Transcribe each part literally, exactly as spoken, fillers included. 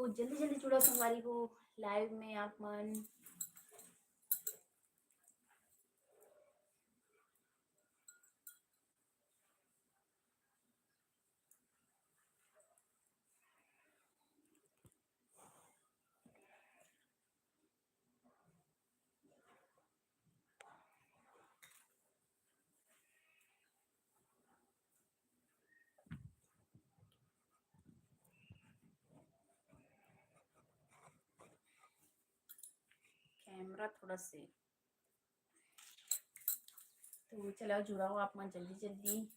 जल्दी जल्दी जुड़ो संगवारी हो लाइव में आप मन। कैमरा थोड़ा से, तो चलो जुड़ाओ आप मन जल्दी जल्दी।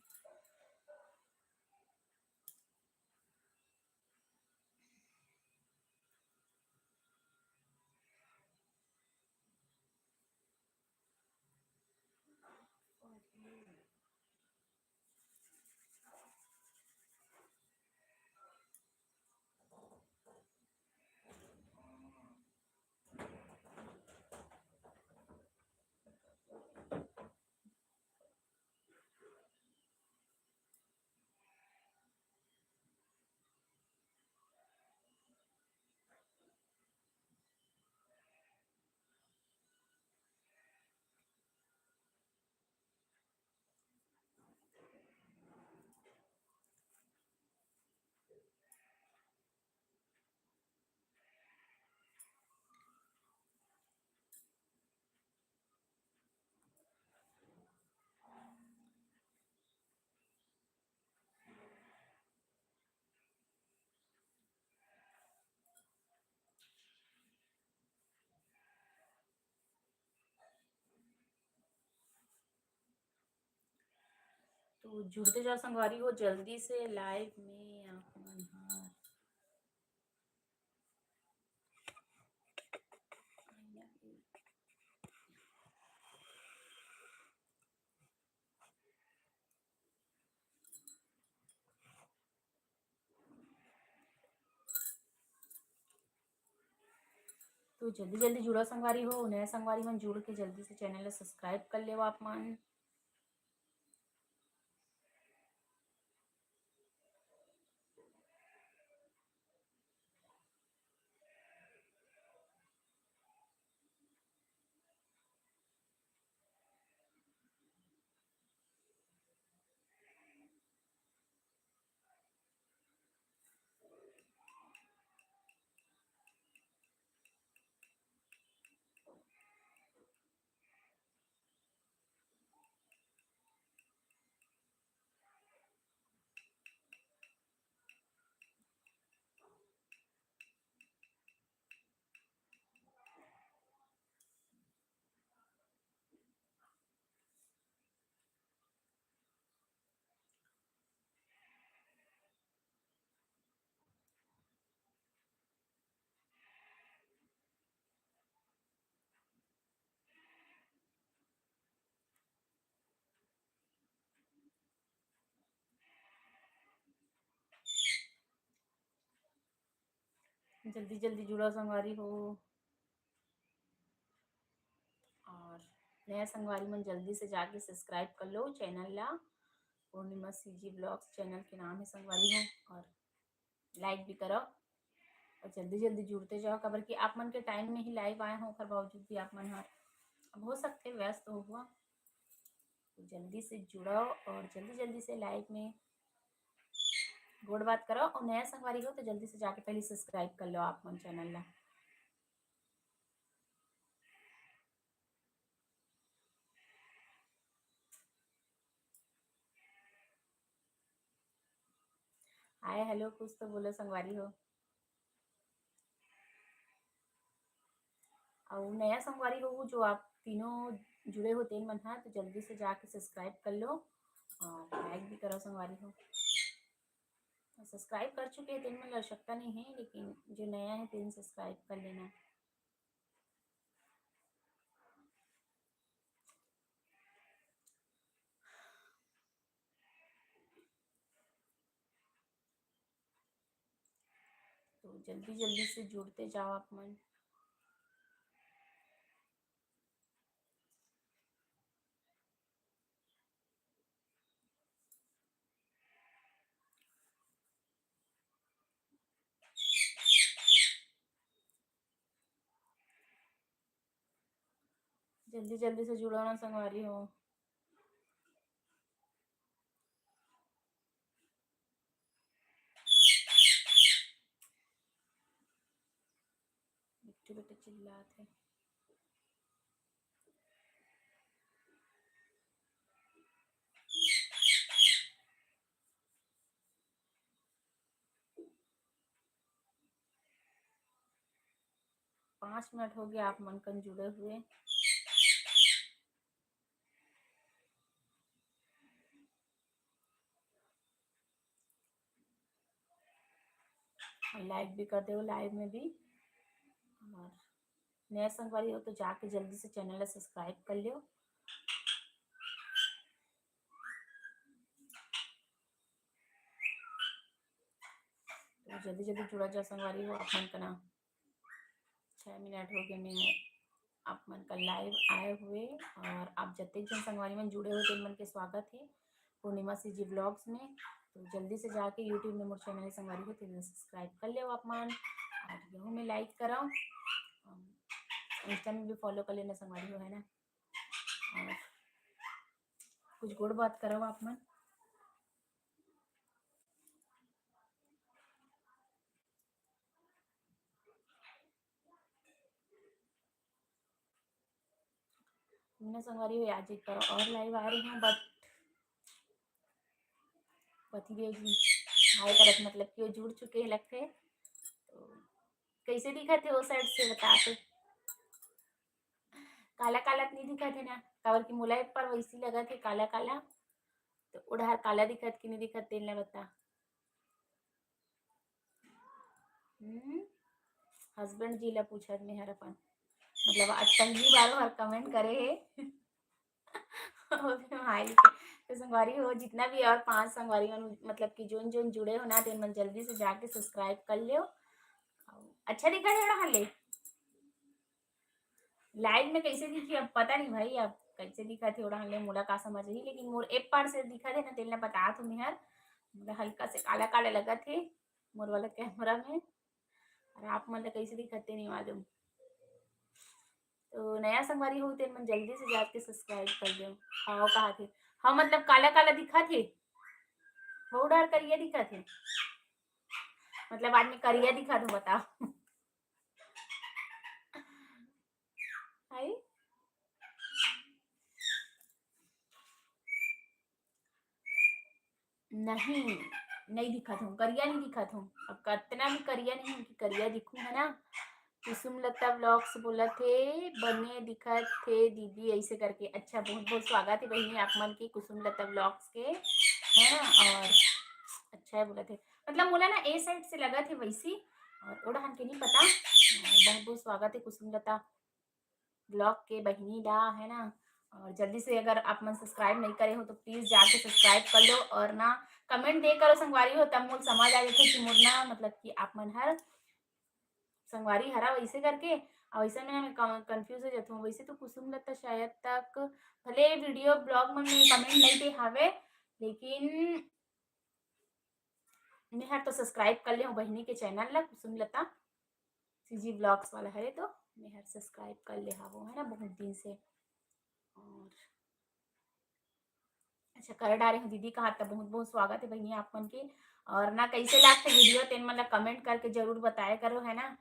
तो जुड़ते जाओ संगवारी हो जल्दी से लाइव में आप मन ह। तो जल्दी जल्दी जुड़ो संगवारी हो, नया संगवारी मन जुड़ के जल्दी से चैनल ला सब्सक्राइब कर लेवा आप मन। जल्दी जल्दी जुड़ो संगवारी हो, और नया संगवारी मन जल्दी से जाके सब्सक्राइब कर लो चैनल ला। पूर्णिमा सीजी ब्लॉग्स चैनल के नाम है संगवारी हो, और लाइक भी करो और जल्दी जल्दी जुड़ते जाओ, काबर कि आप मन के टाइम में ही लाइव आए हो, ओकर बावजूद भी आप मन हर अब हो सकते व्यस्त हो हुआ, तो जल्दी से जुड़ो और जल्दी जल्दी से लाइव में गोठ बात करो। और नया संगवारी हो तो जल्दी से जाके पहले सब्सक्राइब कर लो आप मन चैनल ला। हाय हेलो कुछ तो बोलो संगवारी हो। अउ नया संगवारी हो जो आप तीनों जुड़े हो तेन मन हा, तो जल्दी से जाके सब्सक्राइब कर लो और लाइक भी करो संगवारी हो। सब्सक्राइब कर चुके हैं तेन मन ला आवश्यकता नहीं है, लेकिन जो नया है तेन सब्सक्राइब कर लेना। तो जल्दी जल्दी से जुड़ते जाओ आप मन। जल्दी जल्दी से जुड़ो ना संगवारी हो। बिट्टू बेटा चिल्लात हे। पाँच मिनट हो गया आप मन कन जुड़े हुए। लाइक भी कर दो, लाइव में भी। और नया संगवारी हो तो जाके जल्दी से चैनल ला सब्सक्राइब कर लियो। तो जल्दी जल्दी जुड़ा जाओ संगवारी हो, आप मन का ना छः मिनट हो गए मैं आप मन का लाइव आए हुए। और आप जतेक जन संगवारी मन जुड़े हो, तेन मन के स्वागत है पूर्णिमा सीजी व्लॉग्स में। तो जल्दी से जाके YouTube में मोर चैनल संगवारी हो, तेन सब्सक्राइब कर लेव आप मन, और यहू में लाइक करव, Insta में भी फॉलो कर लेना संगवारी हो, है ना। और कुछ गोड़ बात करव आप मन। मैं संगवारी हो आज एक बार और लाइव आ रही हूँ, but पतिदेव जी हाय करत, मतलब कि वो जुड़ चुके हैं लगथे। तो कैसे दिखत हे वो साइड से बता तो। काला काला तो नहीं दिखत हे ना, काबर कि मोला एक बार वैसी लगत हे काला काला, तो ओढ़ार काला दिखत कि नहीं दिखत तेन ला बता। हम्म, हस्बैंड जी ला पूछत मैं हर अपन, मतलब आज पहली बार हर कमेंट करे हे। ओके, हाय लिखे। तो संगवारी हो, जितना भी और पांच संगवारी मन, मतलब कि जोन जोन जुड़े हो ना, तेन मन जल्दी से जाके सब्सक्राइब कर लियो। अच्छा दिखा दे रहा ले। लाइव में कैसे दिखी, अब पता नहीं भाई, अब कैसे दिखत हे ओढ़ा ले, मोला का समझ ही, लेकिन मोर एप पार से दिखत हे ना, तेन ला बतात हूँ मैं हर, मोला हल्का से काला काला लगत हे मोर वाला कैमरा में, और आप मन ला कैसे दिखत हे नहीं मालूम। तो नया संगवारी हो, तेन मन जल्दी से जाके सब्सक्राइब कर दो। हाँ, कहा थे, हाँ, मतलब काला काला दिखत हे, बहुत डर करिया दिखत हे, मतलब आज मैं करिया दिखत हूँ, बताओ। हाय। नहीं, नहीं दिखत हूँ, करिया नहीं दिखत हूँ। अब कतना भी करिया नहीं हूँ कि करिया दिखूँ, है ना। कुसुम लता व्लॉग्स बोलत हे, बने दिखत हे दीदी, ऐसे करके। अच्छा, बहुत बहुत स्वागत है बहिनी आप मन के कुसुम लता व्लॉग्स के, है ना। और अच्छा है बोलत हे, मतलब मोला ना ए साइड से लगत हे वैसी, और ओढ़ान के नहीं पता। बहुत बहुत स्वागत है कुसुम लता व्लॉग के बहिनी ला, है ना। और जल्दी से अगर आप मन सब्सक्राइब नहीं करे हो तो प्लीज जाके सब्सक्राइब कर लो, और ना कमेंट दे करो संगवारी हो, तब मोर समझ आ जाथे कि मोर ना, मतलब कि आप मन हर संगवारी हरा वैसे करके, और वैसे में ना मैं कंफ्यूज हो जाती हूँ। वैसे तो कुसुम लता शायद तक भले वीडियो ब्लॉग में मैं कमेंट नहीं दे हावे, लेकिन मैं हर तो सब्सक्राइब कर ले हूँ बहिनी के चैनल ला, कुसुम लता सीजी व्लॉग्स वाला हरे, तो मैं हर सब्सक्राइब कर ले हावो, है ना, बहुत दिन से। और अच्छा, कर डारे हूँ दीदी कहा, तो बहुत बहुत स्वागत है बहिनी आप मन के। और ना कैसे लागथे वीडियो, तेन मन ला कमेंट करके जरूर बताया करो, है ना।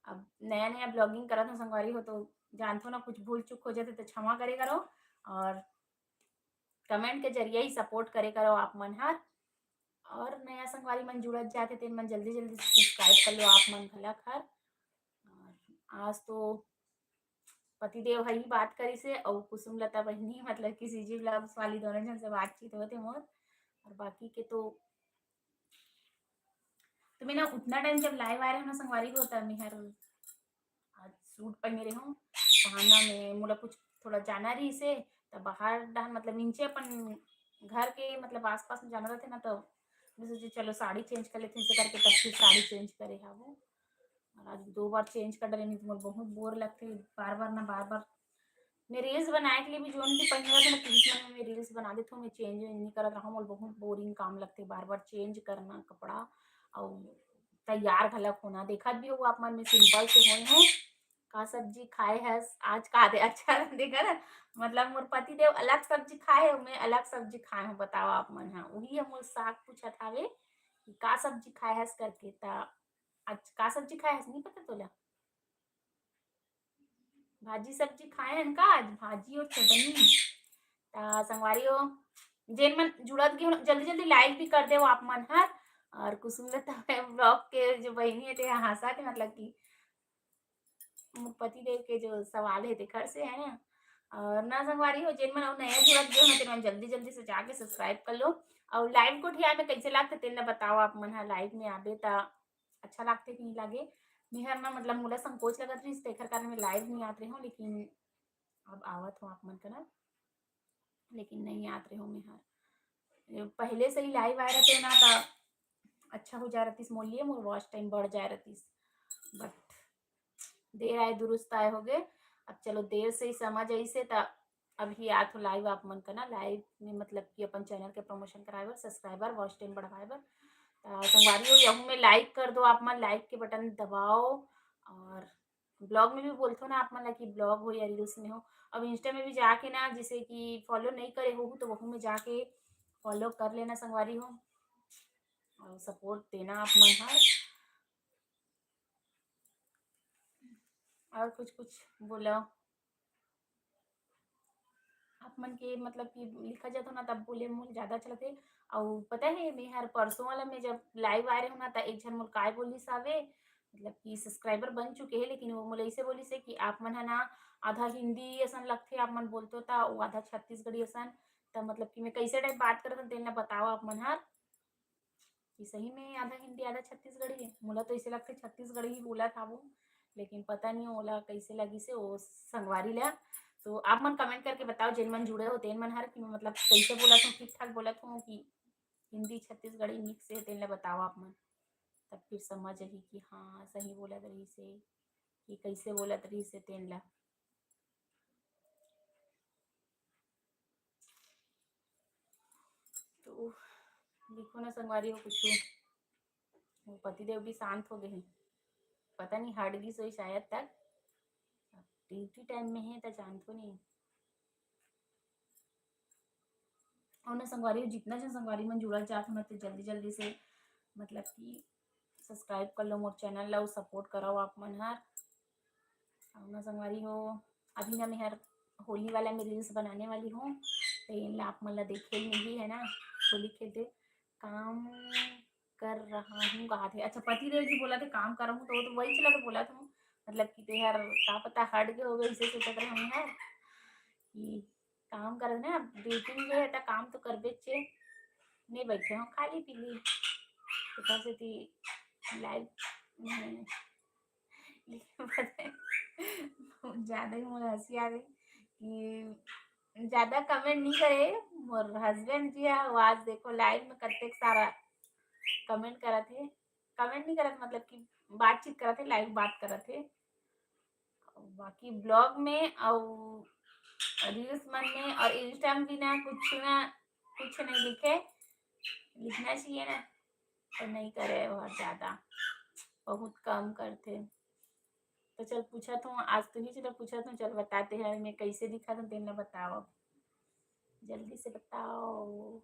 अब नया नया ब्लॉगिंग करत हूँ संगवारी हो, तो जानथो ना, कुछ भूल चूक हो जाथे तो क्षमा करे करो, और कमेंट के जरिए ही सपोर्ट करे करो आप मन हर। और नया संगवारी मन जुड़त जाथे, तेन मन जल्दी जल्दी से सब्सक्राइब कर लो आप मन घलक हर। और आज तो पतिदेव ह ही बात करिस हे, अउ कुसुम लता बहिनी, मतलब कि सीजी व्लॉग्स वाली, दोनों झन से बातचीत होत हे मोर। और बाकी के तो, तो मैं ना उतना टाइम जब लाइव आ रहे हो ना संगवारी हो, तब मैं हर आज सूट पहने रहे हूँ, पहनना में मोला कुछ थोड़ा जाना रहिस हे, तब बाहर डहन, मतलब नीचे अपन घर के, मतलब आसपास में जाना रहथे ना, तो मैं सोचे चलो साड़ी चेंज कर लेथे, ऐसे करके तब फिर साड़ी चेंज करे हवो। और आज दो बार चेंज कर डाले, नहीं तो मोला बहुत बोर लगथे बार बार ना, बार बार मैं रील्स बनाए के लिए भी जोन भी पहने रहथे ना, क्लिप में मैं रील्स बना देथो, मैं चेंज वेंज नहीं करत रहूँ, मोला बहुत बोरिंग काम लगथे बार बार चेंज करना कपड़ा, और तैयार घलक होना। देखत भी हो आप मन, मैं सिंपल से होए हूँ, का सब्जी खाए हस आज? का दे, अच्छा, देखा ना, मतलब मोर पति देव अलग सब्जी खाए हे, मैं अलग सब्जी खाए हूँ। बताओ आप मन हा, वही हम मोर साग पूछत हावे कि का सब्जी खाए हस करके। त आज का सब्जी खाए हस, नहीं पता तोला? भाजी सब्जी खाए हन का आज? भाजी और चटनी। त संगवारी हो, जेन मन जुड़त गे हो, जल्दी जल्दी लाइक भी कर देव आप मन हर। और कुसुम लता ब्लॉग के जो बहिनी हे, ते हंसा थे, मतलब कि मोर पति देव के जो सवाल हे, तेखर से, है ना। और ना संगवारी हो, जेन मन अउ नया जुड़त गे हो ना, तेन मन जल्दी जल्दी से जाके सब्सक्राइब कर लो। और लाइव गोठियाय में कैसे लागथे, तेन ला बताओ आप मन ह। लाइव में आबे त अच्छा लागथे कि नहीं लागे? मेहर ना, मतलब, मोला संकोच लगत रहिस, तेखर कारण मैं लाइव नहीं आत रहे हूँ, लेकिन अब आवत हूँ आप मन करा, लेकिन नहीं आत रहे हूँ मेहर। ये पहले से ही लाइव आए रहते ना, त अच्छा हो जाए रहतिस मोर लिए, मोर वॉच टाइम बढ़ जाए रहतिस। बट देर आए दुरुस्त आए हो गए। अब चलो, देर से ही समझ आई से, त अभी आत हो लाइव आप मन का ना, लाइव में मतलब कि अपन चैनल के प्रमोशन कराए बर, सब्सक्राइबर, वॉच टाइम बढ़वाए बर। त संगवारी हो, यहू में लाइक कर दो आप मन, लाइक के बटन दबाओ। और ब्लॉग में भी बोलथो ना आप मन ला कि ब्लॉग हो या रील्स में हो, अब इंस्टा में भी जाके ना, जैसे कि फॉलो नहीं करे हो तो वहू में जाके फॉलो कर लेना संगवारी हो, और सपोर्ट देना आप मन हर। और कुछ कुछ बोला आप मन के, मतलब कि लिखा जातो ना, तब बोले मोर ज्यादा अच्छा लगथे। अउ पता है, मैं हर परसों वाला में जब लाइव आए रहे हो ना, त एक झन मोर काय बोलिस आवे, मतलब कि सब्सक्राइबर बन चुके हैं, लेकिन वो मोला ऐसे बोलिस है कि आप मन है ना, आधा हिंदी असन लगथे आप मन बोलतो, त वो आधा छत्तीसगढ़ी असन। त मतलब कि मैं कैसे टाइप बात करत हूँ, तेन ला बताओ आप मन हर। कि सही में आधा हिंदी, आधा छत्तीसगढ़ी है। मोला तो ऐसे लगथे छत्तीसगढ़ी ही बोलत हावो, लेकिन पता नहीं ओला कैसे लगिस हे ओ संगवारी ला। तो आप मन कमेंट करके बताओ, जेन मन जुड़े हो तेन मन हर, कि मैं मतलब कैसे बोलत हूँ, ठीक ठाक बोलत हूँ कि हिंदी छत्तीसगढ़ी मिक्स है, तेन ला बताओ आप मन। तब फिर समझ आही कि हाँ, सही बोलत रहिस हे कि कैसे बोलत रहिस हे तेन ला। तो देखो ना संगवारी हो, कुछ वो पतिदेव भी शांत हो गए हैं, पता नहीं हट गिस होही शायद तक। ड्यूटी टाइम में है त जानथो नहीं। और ना संगवारी हो, जितना जन संगवारी मन जुड़त जात हो ना, तो जल्दी जल्दी से मतलब कि सब्सक्राइब कर लो मोर चैनल ला, सपोर्ट कराओ आप मन हर। और ना संगवारी हो, अभी ना मैं हर होली वाला में रील्स बनाने वाली हूँ, तो इन ला आप मन ला देखे मिली है ना, होली खेलते काम कर रहा हूँ कहा थे। अच्छा, पति देव जी बोला थे काम कर रहा हूँ, तो वो तो वही चला तो बोला था, मतलब कि तेहर का पता हट गए हो गए, इसे सोचत रहे हूँ यार कि काम कर ना, ड्यूटी में है तो काम तो करबे चे, नहीं बैठे हो खाली पीली, तो कहा से थी लाइव में। लेकिन पता है, बहुत ज्यादा ही मोला हंसी आ गई कि ज्यादा कमेंट नहीं करे मोर हस्बैंड जी है, वो आज देखो लाइव में कतेक सारा कमेंट करत है, कमेंट नहीं करत, मतलब कि बातचीत करत है, लाइव बात करत है। बाकी ब्लॉग में और रील्स मन में और इंस्टा में भी ना कुछ ना कुछ नहीं लिखे, लिखना चाहिए ना, तो नहीं करे बहुत ज्यादा, बहुत कम करते। तो चल पूछत हूँ, आज तुही चलो पूछत हूँ, चल बताते हैं मैं कैसे दिखत हूँ, तेन ला बताओ, जल्दी से बताओ।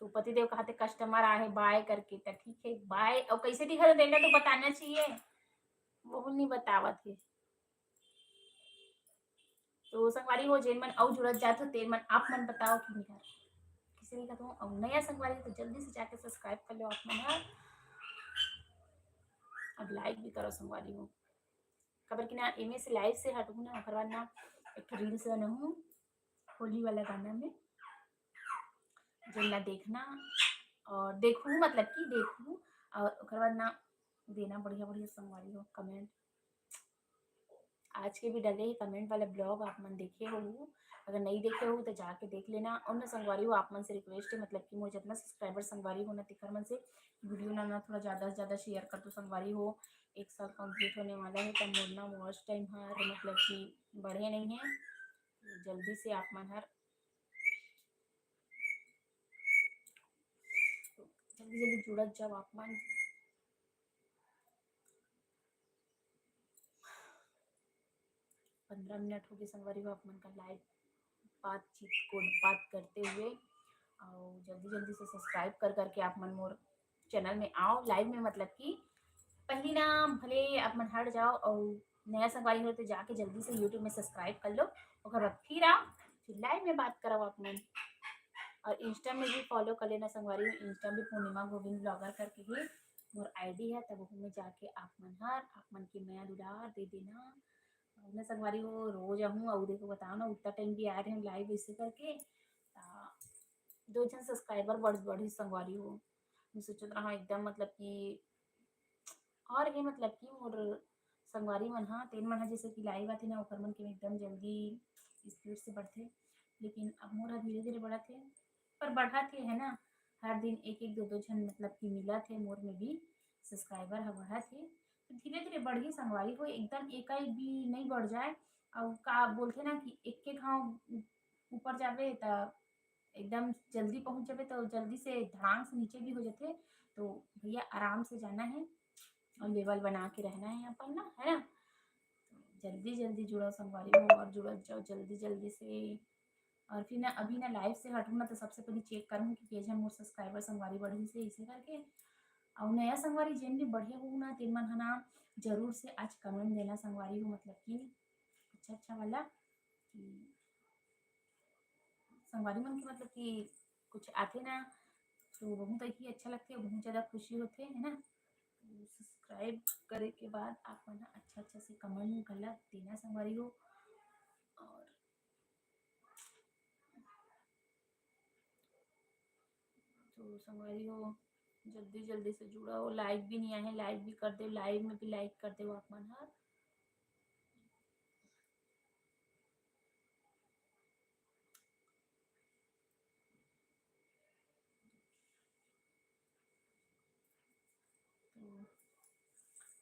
तो पतिदेव कहा थे कस्टमर आए बाय करके, तो ठीक है बाय। और कैसे दिखत हूँ तेन ला तो बताना चाहिए, वो नहीं बतावत है। तो संगवारी हो, जेन मन अउ जुड़त जात हो, तेन मन आप मन बताओ कि मेरा किसे दिखत हो। अउ नया संगवारी हो तो जल्दी से जाके सब्सक्राइब कर लो आप मन ह। अब लाइक भी करो संगवारी हो, काबर कि ना एमे से लाइव से हटहूँ ना, ओकर बाद ना एक ठो रील्स बनाहूँ होली वाला गाना में, जेन ला देखना और देखहूँ, मतलब कि देखहूँ और ओकर बाद ना देना बढ़िया बढ़िया संगवारी हो कमेंट। आज के भी डले ही कमेंट वाला ब्लॉग आप मन देखे हो, अगर नहीं देखे हो तो जाके देख लेना। और ना संगवारी हो, आप मन से रिक्वेस्ट है, मतलब कि मोर जितना सब्सक्राइबर संगवारी हो ना, तेखर मन से वीडियो ना, ना थोड़ा ज़्यादा से ज़्यादा शेयर कर दो संगवारी हो। एक साल कंप्लीट होने वाला है, तब मोर ना वॉच टाइम हर मतलब कि बढ़े नहीं है, जल्दी से आप मन हर जल्दी जल्दी जुड़त जाओ आप मन। पंद्रह मिनट हो गए संगवारी हो आप मन का लाइव बातचीत को बात करते हुए। और जल्दी जल्दी से सब्सक्राइब कर करके आप मन मोर चैनल में आओ लाइव में, मतलब कि पहली ना भले आप मन हट जाओ और नया संगवारी हो तो जाके जल्दी से यूट्यूब में सब्सक्राइब कर लो, ओकर बाद फिर आओ, फिर लाइव में बात करो आप मन। और इंस्टा में भी फॉलो कर लेना संगवारी हो, इंस्टा भी पूर्णिमा गोविंद ब्लॉगर करके ही मोर आईडी है, तब में जाके आप मन हर आप मन के मया दुलार दे देना। और ना संगवारी हो, रोज आहूँ और देखो बताओ ना, उतना टाइम भी आ रहे हैं लाइव ऐसे करके, ता दो झन सब्सक्राइबर बढ़ बढ़ी संगवारी हो। मैं सोचत रहा एकदम मतलब कि और ये मतलब कि मोर संगवारी मन हा, तेन मन हा जैसे कि लाइव आथे ना, ओकर मन के एकदम जल्दी स्पीड से बढ़थे, लेकिन अब मोर हा धीरे धीरे बढ़त हे, पर बढ़त हे, है ना। हर दिन एक एक दो दो झन मतलब कि मिलत हे, मोर में भी सब्सक्राइबर हा बढ़त हे, तो धीरे धीरे बढ़ही संगवारी हो, एकदम एकाएक भी नहीं बढ़ जाए। और का बोलथे ना कि एक के घाव ऊपर जाबे त एकदम जल्दी पहुंच जाबे, तो जल्दी से धड़ांग से नीचे भी हो जाथे। तो भैया आराम से जाना है और लेवल बना के रहना है अपन ना, है ना। तो जल्दी जल्दी जुड़ो संगवारी हो और जुड़त जाओ जल्दी जल्दी से। और फिर ना अभी ना लाइव से हटूँ ना तो सबसे पहले चेक करूँ कि के झन मोर सब्सक्राइबर संगवारी बढ़िस हे इसे करके। और नया संगवारी जेन भी बढ़े हो ना, तेन मन ह ना जरूर से आज कमेंट देना संगवारी हो, मतलब कि अच्छा अच्छा वाला कि संगवारी मन के मतलब कि कुछ आथे ना, तो बहुत ही अच्छा लगथे, बहुत ज्यादा खुशी होथे, है ना। तो सब्सक्राइब करे के बाद आप मन ह अच्छा अच्छा से कमेंट घला देना संगवारी हो। और तो संगवारी हो, जल्दी जल्दी से जुड़ा हो, लाइव भी नहीं आए, लाइव भी कर दे, लाइव में भी लाइक कर दे आप मन हर।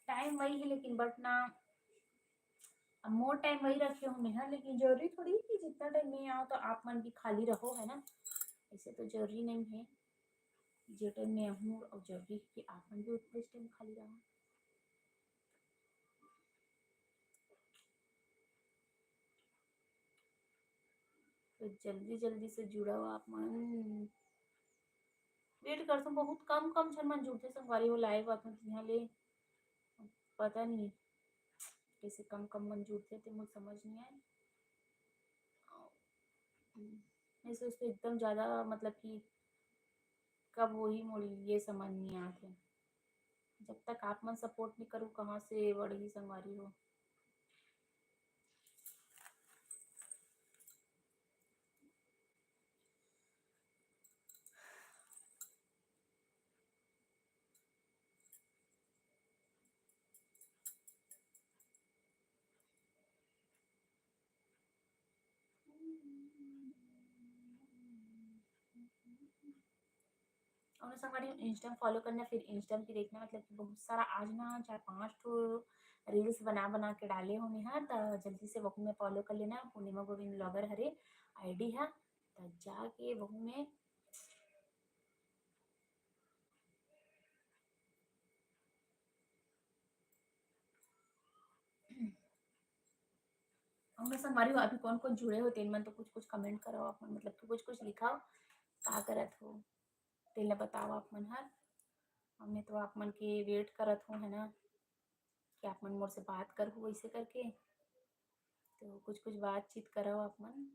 टाइम वही है, लेकिन बट ना अब मोर टाइम वही रखे हूँ मैं, लेकिन जरूरी थोड़ी कि जितना टाइम मैं आऊँ तो आप मन भी खाली रहो, है ना। ऐसे तो जरूरी नहीं है, जे टाइम मैं आहूँ और जरूरी है कि आप मन भी उतने टाइम खाली रहो। तो जल्दी जल्दी से जुड़ो आप मन। वेट करथों, बहुत कम कम झन मन जुड़थे संगवारी हो लाइव आथन तिहां ले। पता नहीं कैसे कम कम मन जुड़थे, ते मोर समझ नहीं आए। मैं सोचते एकदम ज्यादा मतलब कि कब वही मोर ये समझ नहीं आते। जब तक आप मन सपोर्ट नहीं करो, कहाँ से बढ़ही संगवारी हो। और संगवारी इंस्टा फॉलो करना, फिर इंस्टा भी देखना, मतलब कि बहुत सारा आज ना चार पांच ठो रील्स बना बना के डाले हो मैं हा, त जल्दी से वहू में फॉलो कर लेना। पूर्णिमा गोविंद ब्लॉगर हरे आईडी हा, त जाके वहू में हमने संगवारी हो अभी कौन कौन जुड़े हो तेन मन तो कुछ कुछ कमेंट करो आप मन, मतलब कि कुछ कुछ लिखाओ का करत हो, तेला बताओ आप मन हर। हमने तो आप मन के वेट करत हो, है ना, कि आप मन मोर से बात करहु ऐसे करके। तो कुछ कुछ बातचीत करो आप मन।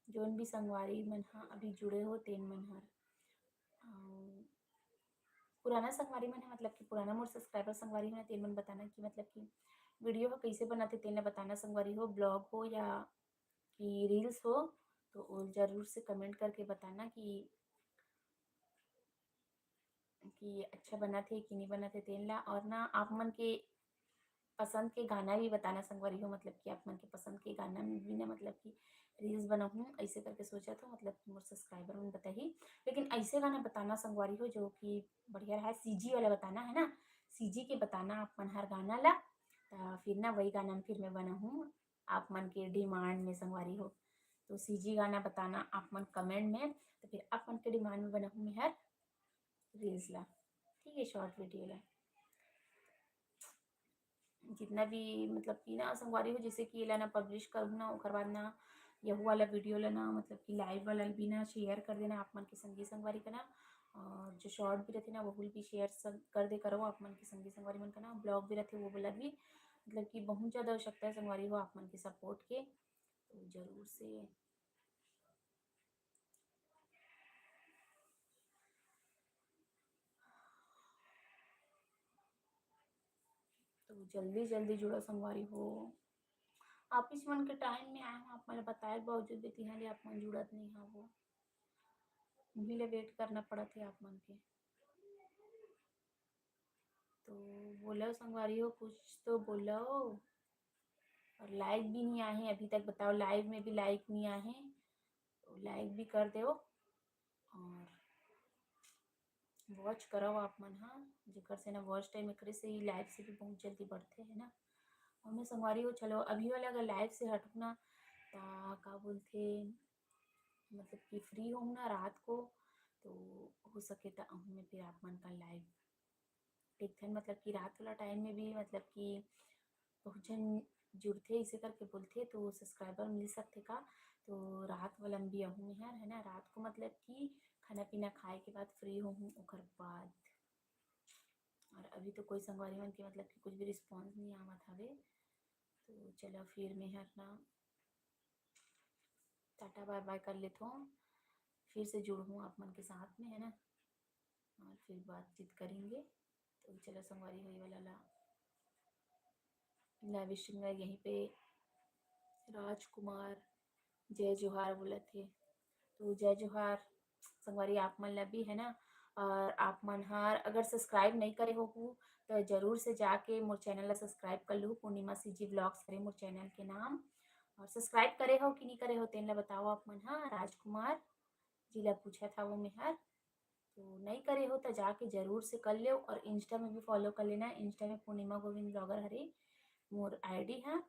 जोन भी संगवारी मन हा अभी जुड़े हो तेन मन हर, अउ पुराना संगवारी मन हा, मतलब कि पुराना मोर सब्सक्राइबर संगवारी हो ना, तेन मन बताना कि मतलब कि वीडियो हा कैसे बनाथे, तेन ला बताना संगवारी हो, ब्लॉग हो या कि रील्स हो, तो वो जरूर से कमेंट करके बताना कि कि अच्छा बनत हे कि नहीं बनत हे तेन ला। और ना आप मन के पसंद के गाना भी बताना संगवारी हो, मतलब कि आप मन के पसंद के गाना में भी ना मतलब कि रील्स बनाहूँ ऐसे करके सोचत हो, मतलब कि मोर सब्सक्राइबर मन बताही। लेकिन ऐसे गाना बताना संगवारी हो जो कि बढ़िया रहा, सीजी वाला बताना है ना, सीजी के बताना आप मन हर गाना ला, त फिर ना वही गाना में फिर मैं बनाहूँ आप मन के डिमांड में संगवारी हो। तो सीजी गाना बताना आप मन कमेंट में, तो फिर आप मन के डिमांड में बनाहूँ मैं हर रील्स ला, ठीक है, शॉर्ट वीडियो ला। जितना भी मतलब कि ना संगवारी हो, जैसे कि एला ना पब्लिश करहूँ ना, ओकर बाद ना यहू वाला वीडियो ला ना मतलब कि लाइव वाला भी ना शेयर कर देना आप मन के संगी संगवारी कना। और जो शॉर्ट भी रथे ना, वो भी शेयर कर दे करो आप मन के संगी संगवारी मन कना। ब्लॉग भी रथे, वो वाला भी मतलब कि बहुत ज़्यादा आवश्यकता है संगवारी हो आप मन के सपोर्ट के। तो जरूर से तो जल्दी जल्दी जुड़ो संगवारी हो। ऑफिस मन के टाइम में आए हो, आप मन ल बताए के बावजूद भी तिहां ले आप मन जुड़त नहीं हवो। उही ले वेट करना पड़त हे आप मन के। तो बोलो संगवारी हो, कुछ तो बोलो। और लाइक भी नहीं आए हैं अभी तक, बताओ, लाइव में भी लाइक नहीं आए हैं, तो लाइक भी कर दो। और वॉच करव आप मन ह, जेकर से ना वॉच टाइम एकरे से ही लाइव से भी बहुत जल्दी बढ़थे, है ना। और मैं संगवारी हो, चलो अभी वाला अगर लाइव से हटहूँ ना, ता का बोलथे, मतलब कि फ्री होहूँ ना रात को, तो हो सके त अहू में फिर आप मन का लाइव देखथन, मतलब कि रात वाला टाइम में भी मतलब कि बहुत झन जुड़थे, इसे करके बोलथे, तो सब्सक्राइबर मिल सकथे का? तो रात वाला में भी आहूँ मैं हर, है ना, रात को मतलब कि खाना पीना खाए के बाद फ्री होहूँ, ओकर बाद। और अभी तो कोई संगवारी मन के मतलब कि कुछ भी रिस्पॉन्स नहीं आवत हवे। तो चलो फिर मैं हर ना टाटा बाय बाय कर लेथों, फिर से जुड़हूँ आप मन के साथ में, है ना, और फिर बातचीत करेंगे। तो चलो संगवारी हो, ये वाला ला, लाइव स्ट्रीम में यहीं पे राजकुमार जय जोहार बोलत हे। तो जय जोहार संगवारी आप मन ला भी, है ना। और आप मन हर अगर सब्सक्राइब नहीं करे होहू तो जरूर से जाके मोर चैनल ला सब्सक्राइब कर लू। पूर्णिमा सीजी व्लॉग्स हरे मोर चैनल के नाम। और सब्सक्राइब करे हो कि नहीं करे हो, तेन ला बताओ आप मन। हाँ, राजकुमार जी ला पूछत हवों मैं हर। तो नहीं करे हो तो जाके जरूर से कर लेव। और इंस्टा में भी फॉलो कर लेना, इंस्टा में पूर्णिमा गोविंद ब्लॉगर हरे मोर आईडी है।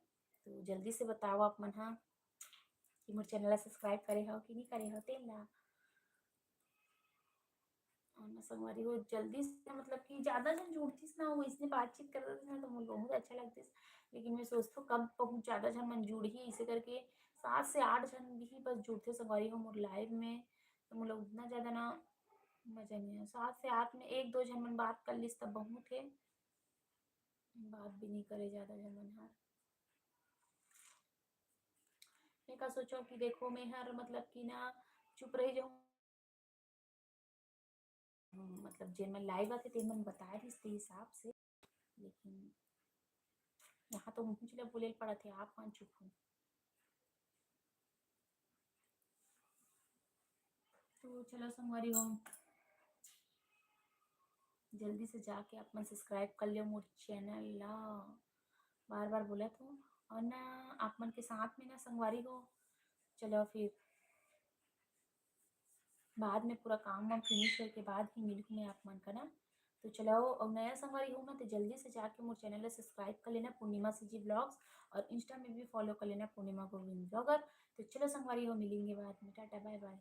तो जल्दी से बताओ आप मन हा कि मोर चैनल ला सब्सक्राइब करे हो कि नहीं करे हो तेन ला। और ना संगवारी हो, जल्दी से मतलब कि ज्यादा झन जुड़तीस ना, वो इसने बातचीत करत ना, तो मोला बहुत अच्छा लगतीस। लेकिन मैं सोचथों कब बहुत ज्यादा झन मन जुड़ही, इसे करके सात से आठ झन भी बस जुड़थे संगवारी हो मोर लाइव में, तो मोला उतना ज्यादा ना मजा नहीं है। सात से आठ में एक दो झन मन बात कर लिस तब बहुत है, बात भी नहीं करे ज्यादा झन मन हर। मैं का सोचो कि देखो मैं हर मतलब कि ना चुप रह जाऊँ, मतलब जेन मन लाइव आथे तेन मन बताए रहिस ते हिसाब से, लेकिन यहाँ तो मुँह चुला बोले पड़त हे, आप मन चुप हो। तो चलो संगवारी हो, जल्दी से जाके आप मन सब्सक्राइब कर लियो मोर चैनल ला, बार बार बोलत हो। और ना आप मन के साथ में ना संगवारी हो, चलो फिर बाद में पूरा काम वाम फिनिश होए के बाद ही मिलहूँ मैं आप मन का ना। तो चलो, और नया संगवारी हो ना तो जल्दी से जाके मोर चैनल ला सब्सक्राइब कर लेना, पूर्णिमा सीजी व्लॉग्स, और इंस्टा में भी फॉलो कर लेना, पूर्णिमा गोविंद ब्लॉगर। तो चलो संगवारी हो, मिलेंगे बाद में, टाटा बाय बाय।